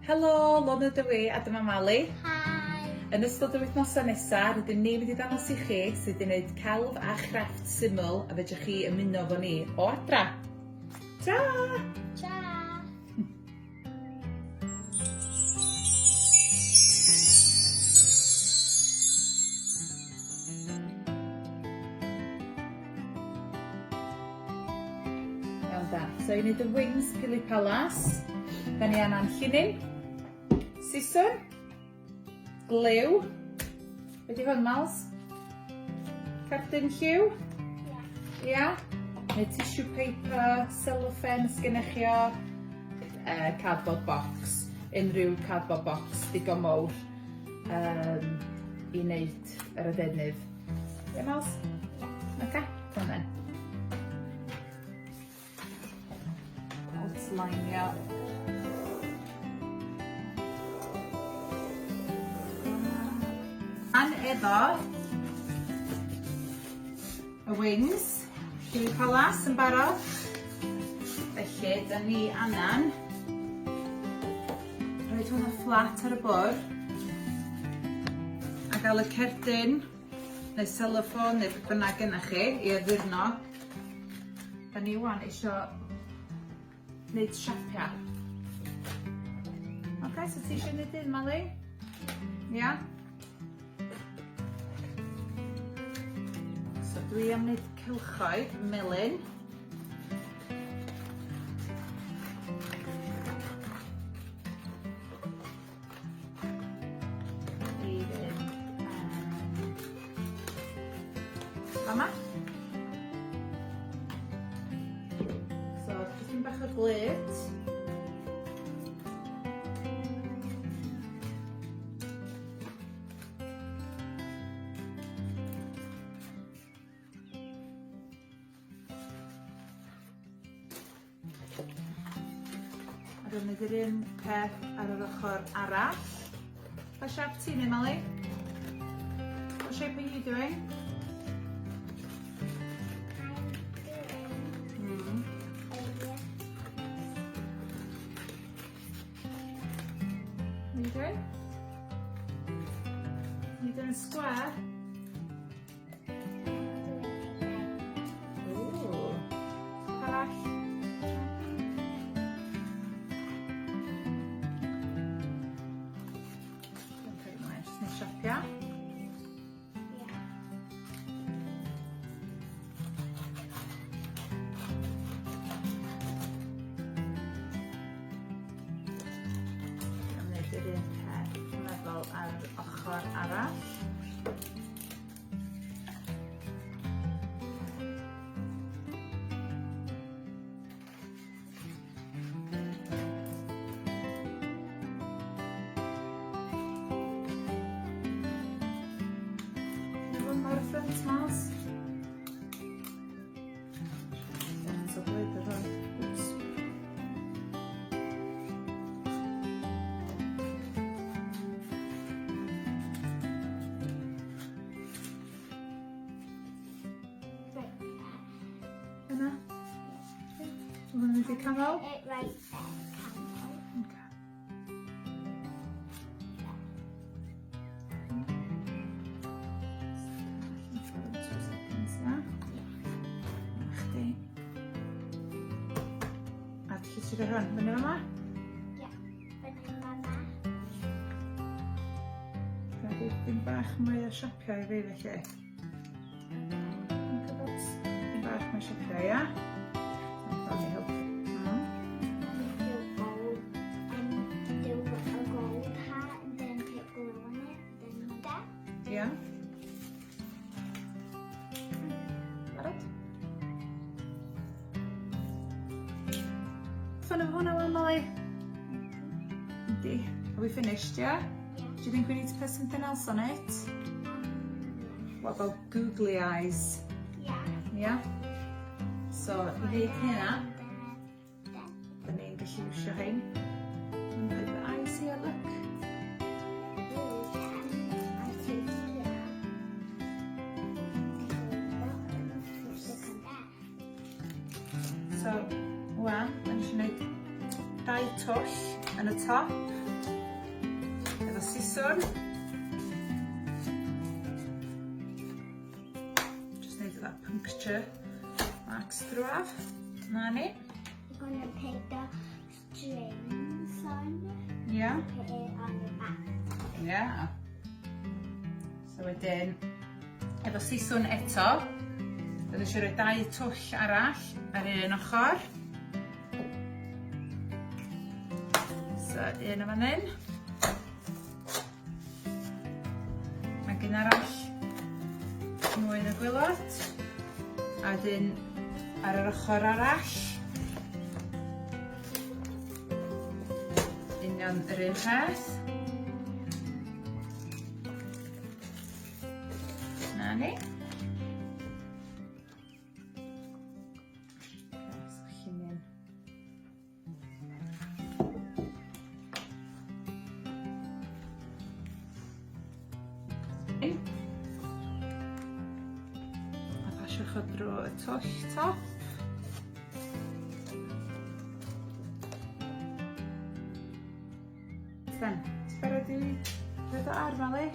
Helo, Lona dw i a dyma Mali. Hi! Yn ystod yr wythnosau nesaf, rydym ni'n mynd i ddangos i chi sut i wneud celf a chrefft syml a fedrwch chi ymuno efo ni o adra. Ta! Ta! Iawn da. So i wneud y wings pili palas, da ni angen llinyn, siswrn, glyw, be di hwn, Mals? Cerdyn lliw? Ia. Ia? Neu tissue paper, cellophane os gennych chi o. Cardboard box, unrhyw cardboard box digon mowr um, i wneud yr adenydd. Ie, Mals? Ie. Oce, come on then. Outlineio. An efo y wings, Chili Palas yn barod. Felly, da ni angen rhoi hwnna fflat ar y bwrdd a gael y cerdyn neu cellophane neu beth bynnag gennych chi i addurno. Da ni wan isio wneud siapia. Ok, so ti eisiau gwneud un, Mali? Ia? So dwi am wneud cylchoedd melyn. I fynd fama. So, tipyn bach o glud. A dwi'n mynd yr un peth ar yr ochr arall. Pa siap ti'n ei, Mali? What shape are you doing? I'm doing What are you doing? Are you doing a square? Ooh. Arall. Dwi'n cael ymlaen, jyst neu siapia. Am wneud yr un peth, meddwl ar yr ochr arall. Hwn ar y ffrynt mas. Lot o glud ar hwn. Wps. Yna. Mae hwn yn mynd i'r canol? Right there, canol. Okay. Chdi. A ti eisiau rhoi hwn? Fyny fama? Ie, fyny fama. Rhaid dim bach mwy o siapiau i fi felly. Dim bach mwy o siapiau, ia? Let me help. Do gold, do a gold hat and then put glue on it, then that. Ia. Barod? Ffyn efo hwnna wan, Molly? Yndi. Are we finished, yeah? Do you think we need to put something else on it? What about googly eyes? Yeah. Yeah? So, i wneud hynna, da ni'n gallu iwsio hein. And put the eyes here, look. So, wan, da ni eisiau gwneud dau twll yn y top. siswrn. Just neud that puncture marks drwaf. Na ni. You're gonna take the strings on. Yeah. Put it on the back. Yeah. So wedyn, efo siswrn eto, dyn eisiau rhoi dau twll arall ar un ochr. So un o fan hyn. Ac un arall mwy yn y gwaelod. A wedyn ar yr ochr arall. Union yr un peth. Na ni. Okay, so llinyn. A pasiwch o drwy y twll top. Then, ti'n barod i roid o ar, Mali?